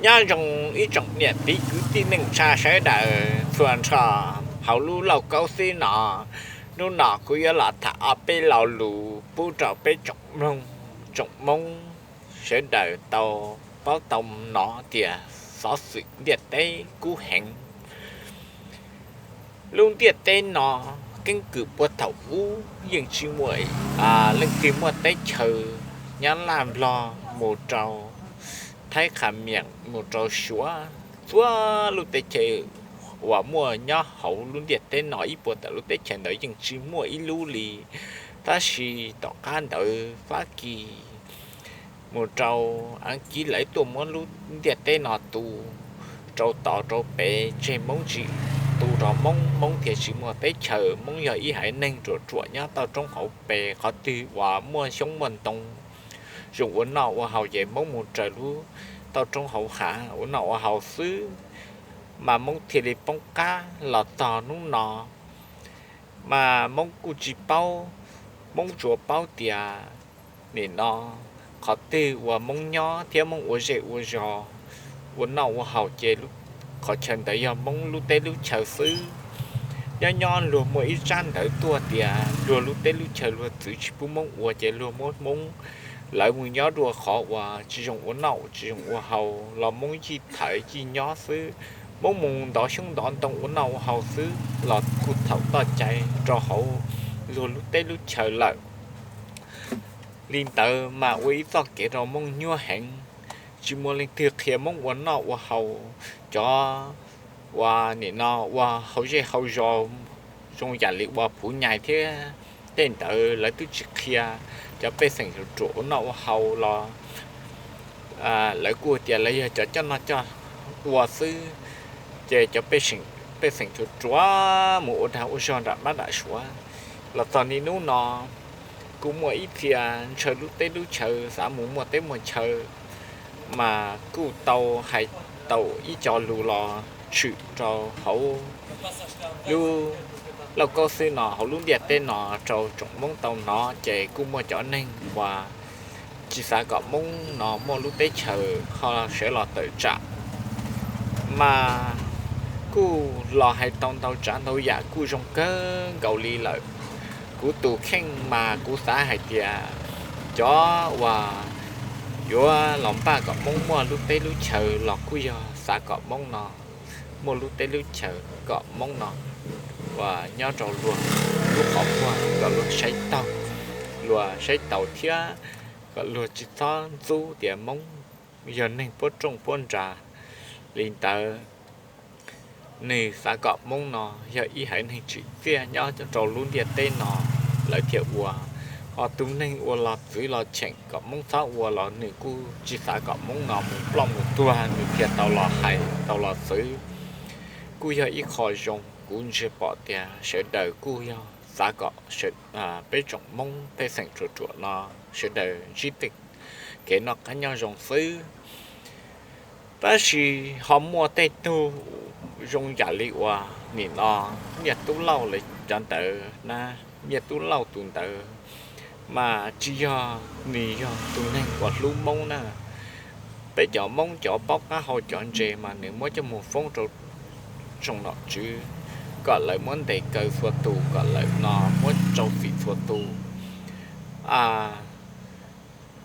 Nyob zoo ib tsoom niam txiv kwv tij neej tsa sawv daws txhua nrho hauv lub lauj kaub xib no. Hnub no kuv yuav los tham ob peb lo lus pub rau peb tsoom mloog, tsoom Hmoob sawv daws tau paub tau hnov tias xov xwm ntiaj teb kub heev. Lub ntiaj teb no keeb kwm puag thaum ub yeej tsis muaj leej twg muaj teb chaws nyob Laj Nplog mus rau Thaib Qha Miam mus rau Suav, txhua lub teb chaws uas muaj nyob hauv lub ntiaj teb no ib puas tawm lub teb chaws ntawd yeej tsis muaj ib lub li. Tab sis tom qab ntawd Fab Kis mus rau Askiv lawv tuaj muab lub ntiaj teb no tu rau tod rau pem tseg Hmoob tsis tu rau Hmoob, Hmoob thiaj tsis muaj teb chaws. Hmoob yog ib haiv neeg ruam ruam nyob toj roob hauv pes, qhov twg uas muaj xyoob muaj ntoo zoo ua noj ua haus ces Hmoob mus raws lub toj roob hauv hav ua noj ua haus xwb, mas Hmoob thiaj li poob qab los txog hnub no. Mas Hmoob kuj tsis paub, Hmoob tsuas paub tias nim no qhov twg uas Hmoob nyob thiab Hmoob ua zej ua zos, ua noj ua haus ces qhov chaw ntawd yog Hmoob lub teb lub chaw xwb. Nyob nyob luag muaj ib tsab ntawv tuaj tias luag lub teb lub chaw luag txwv tsis pub Hmoob ua ces luag muab Hmoob lawv mus nyob dua qhov uas tsis zoo ua noj tsis zoo ua haus los Hmoob yij thaiv yij nyob xwb. Hmoob mus ntov xyoob ntov ntoo ua noj ua haus xwb los kuj thaum toj cai rau hauv luag lub teb lub chaw lawm. Li ntawd mas ua ib txoj kev rau Hmoob nyuaj heev, tsis muaj leej twg qhia Hmoob ua noj ua haus. Cov uas nim no ua hauv zej hauv zos zoo yam li ua phuv nyais thiab tej ntawd lawv twb tsis qhia cov pej xeem ruam ruam ua noj ua haus los lawv kuj tias lawv yog cov coj noj coj ua xwb, ces cov pej xeem ruam ruam mus ua dag ua zog nram mab nram suav. Los txog niaj hnub no kuj muaj ib txhia ntshaw lub teb lub chaw xav mus muaj teb muaj chaw, mas kuj tau hais tau ib co lus los tshwm rau hauv lub lauj kaub xwb no, hauv lub ntiaj teb no rau tsoom Hmoob tau hnov. Ces kuj muaj cov neeg uas tsis xav kom Hmoob no muaj lub teb chaws ho sawv los tawm tsam, mas kuj los hais tau ntau tsav ntau yam kuj zoo kawg nkaus li lawm. Kuv tus kheej mas kuv xav hais tias cov uas yuav los npaj kom Hmoob muaj lub teb lub chaw los kuj yog xav kom Hmoob no muaj lub teb lub chaw, kom Hmoob no uas nyob rau luag lub qhov muag kom luag saib taus, luag saib taus thiab kom luag tsis txhob ntxub tias Hmoob yog neeg puab rooj puab nra. Li ntawd, nws xav kom Hmoob no yog ib haiv neeg tsim txiaj nyob rau lub ntiaj teb no lawv thiaj ua. Ho tus neeg uas los txwv los cheem kom Hmoob txhob ua los nws kuj tsis xav kom Hmoob no mus ploj mus tuag, nws thiaj tau los hais tau los txwv. Kuj yog ib qho zoo, kuv ntsia pom tias sawv daws kuj yog xav kom peb tsoom Hmoob pej xeem ruam ruam no sawv daws ntsib tej kev noj qab nyob zoo xwb. Tab sis ho muaj tej tug zoo yam li uas nim no Nyiaj Tub Lauj lawv cov ntawd na, Nyiaj Tub Lauj tus ntawd mas tsis yog, nws yog tus neeg uas hlub Hmoob na. Peb cov Hmoob cov paub qab hau cov ntse mas nws muab coj mus foob rau tsoom nom tswv kom lawv muab ntes kaw txhua tus, kom lawv no muab rau txim txhua tus.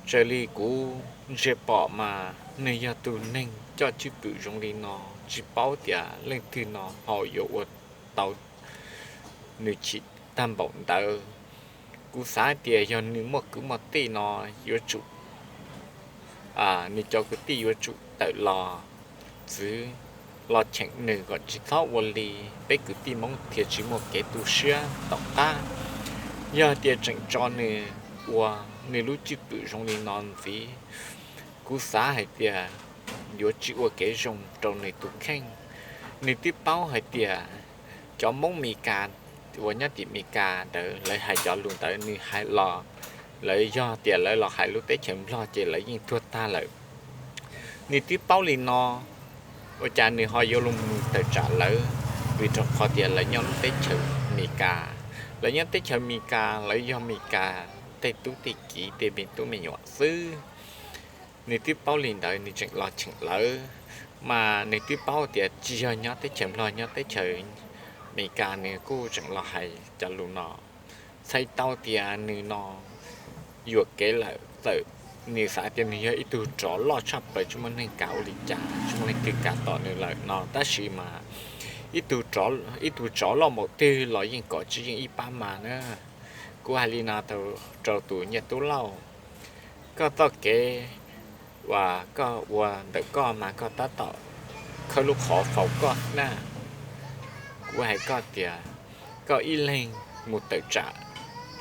Raws li kuv ntsia pom mas nws yog tus neeg coj cwj pwm zoo li no, tsis paub tias leej twg no ho yuav ua tau nws chim tag npaum ntawd. Kuv xav tias yog nws muaj kwv muaj tij no yuav tsum, nws cov kwv tij yuav tsum tawm los txwv los cheem nws kom tsis txhob ua li peb kwv tij Hmoob thiaj tsis muaj kev tu siab tom qab. Yog tias tseem tso nws ua nws lub cwj pwm zoo li no ntxiv, kuv xav hais tias yuav tsis ua kev zoo rau nws tus kheej. Nws twb paub hais tias cov Hmoob Mes Kas uas nyob tim Mes Kas ntawd lawv hais cov lus ntawd nws hais los, lawv yog tias lawv los hais lub teb chaws Nplog ces lawv yeej tuag tag lawm. Nws twb paub li no, ua cas nws ho yuav los tawm tsam lawv? Vim rau qhov tias lawv nyob lub teb chaws Mes Kas, lawv nyob teb chaws Mes Kas lawv yog Mes Kas tej tub tej kiv tej me tub me nyuam xwb. Nws twb paub li ntawd nws tseem los cheem lawv. Mas nws twb paub tias tsis yog nyob teb chaws Nplog, nyob teb chaws Amelikas, nws kuj tseem los hais cov lus no. Txhais tau tias nws no yuam kev lawm, txawm nws xav tias nws yog ib tug tsov loj tshaj plaws tsis muaj neeg kam ua li cas, tsis muaj leej twg kam tom nws lawm no, tab sis mas ib tug tsov loj npaum twg los yeej kom tsis yeej ib pab mas na. Kuv hais li no rau tus Nyiaj Tub Lauj, koj txoj kev uas koj ua ntawm koj mas koj tab tom khawb lub qhov faus koj na. Kuv hais koj tias koj ib leeg mus tawm tsam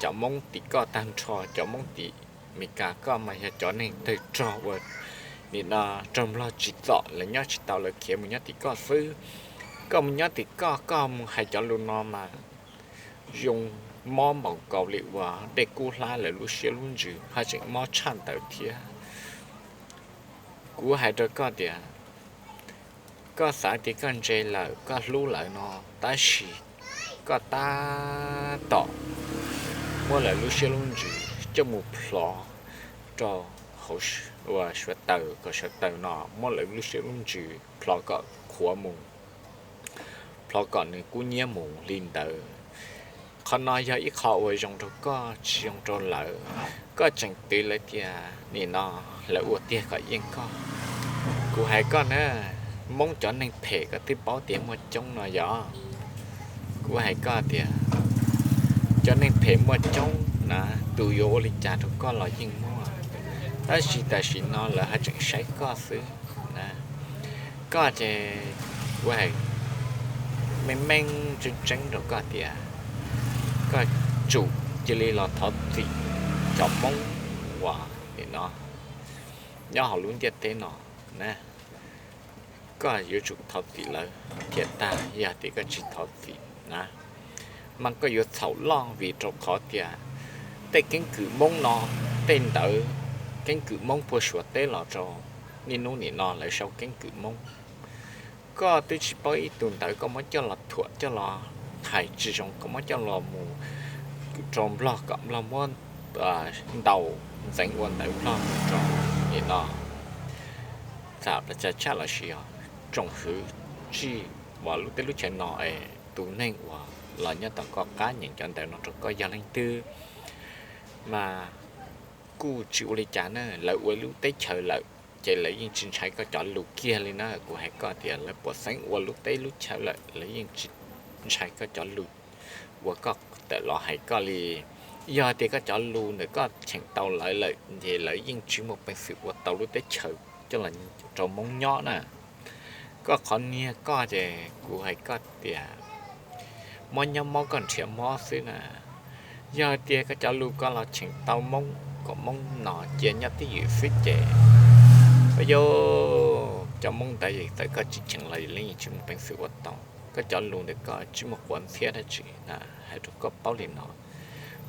cov Hmoob tim koj tag nrho, cov Hmoob tim Amelikas koj mas yog cov neeg tawg rog uas nim no raug Nplog tsim txom, lawv nyob tsis tau lawv khiav mus nyob tim koj xwb. Koj mus nyob tim koj, koj mus hais cov lus no mas zoo mob npaum nkaus li uas dej kub hlab lawv lub siab lub ntsws, haj tseem mob tshaj ntawd thiab. Kuv hais rau koj tias koj xav tias koj ntse lawm, koj hlub lawv no, tab sis koj tab tom muab lawv lub siab lub ntsws coj mus plhov rau hauv uas sawv taws, kom sawv taws no muab lawv lub siab lub ntsws plhov kom qhuav mus, plhov kom nws kub hnyiab mus li ntawd. Qhov no yog ib qho uas zoo rau koj, tsis zoo rau lawv. Koj tseem twv lawv tias nim no lawv ua tiag kom yeej koj. Kuv hais koj na, Hmoob cov neeg phem koj twb paub tias muaj coob no yog. Kuv hais koj tias cov neeg phem muaj coob na, tus yuav ua li cas rau koj los yeej muaj, tab sis tam sim no lawv haj tseem saib koj xwb na. Koj ces kuv hais meej meej tseeb tseeb rau koj tias koj tsum cia li los thov txim cov Hmoob uas nim no nyob hauv lub ntiaj teb no na. Koj yuav tsum thov txim lawv thiaj tag, yog tias koj tsis thov txim na, mas koj yuav txhaum loj, vim rau qhov tias tej keeb kwm Hmoob no, tej ntawv keeb kwm Hmoob puag Suav teb los rau niaj hnub nim no lawv sau keeb kwm Hmoob. Koj twb tsis paub ib tug ntawv koj muab coj los thuam coj los hais tsis zoo, koj muab coj los mus rau Nplog kom Nplog muab ntaus ntxeev ua ntawv Nplog mus rau nim no txam plas cas tshaj los sis yog tsoom hwv tsij uas lub teb lub chaw no es tus neeg uas los nyob tom koj qab nyeem cov ntawv no rau koj yog leej twg, mas kuj tsis ua li cas na, lawv ua lub teb chaws lawm ces lawv yeej tsis ntshai koj cov lus kiag li na. Kuv hais koj tias lawv puas xeeb ua lub teb lub chaw lawm lawv yeej tsis ntshai koj cov lus uas koj tawm los hais koj li. Yog tias koj cov lus ntawm koj cheem tau lawv lawm ces lawv yeej tsis muaj peev xwm ua tau lub teb chaws coj los rau Hmoob nyob na. Koj qhov niag koj ces kuv hais koj tias mob nyob mob koj nrhiav mob xwb na. Yog tias koj cov lus koj los cheem tau Hmoob kom Hmoob no cia nyob twj ywm xwb ces, yog cov Hmoob ntawd txawm koj tsis cheem los lawv yeej tsis muaj peev xwm ua tau. Koj cov lus ntawm koj tsis muaj quav ntxhiab dab tsi na, hais rau koj paub li no.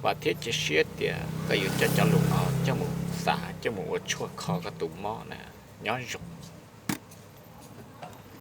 Vam thiab cia siab tias koj yuav coj cov lus no coj mus xav coj mus ua tshuaj kho koj tus mob na. Nyob zoo.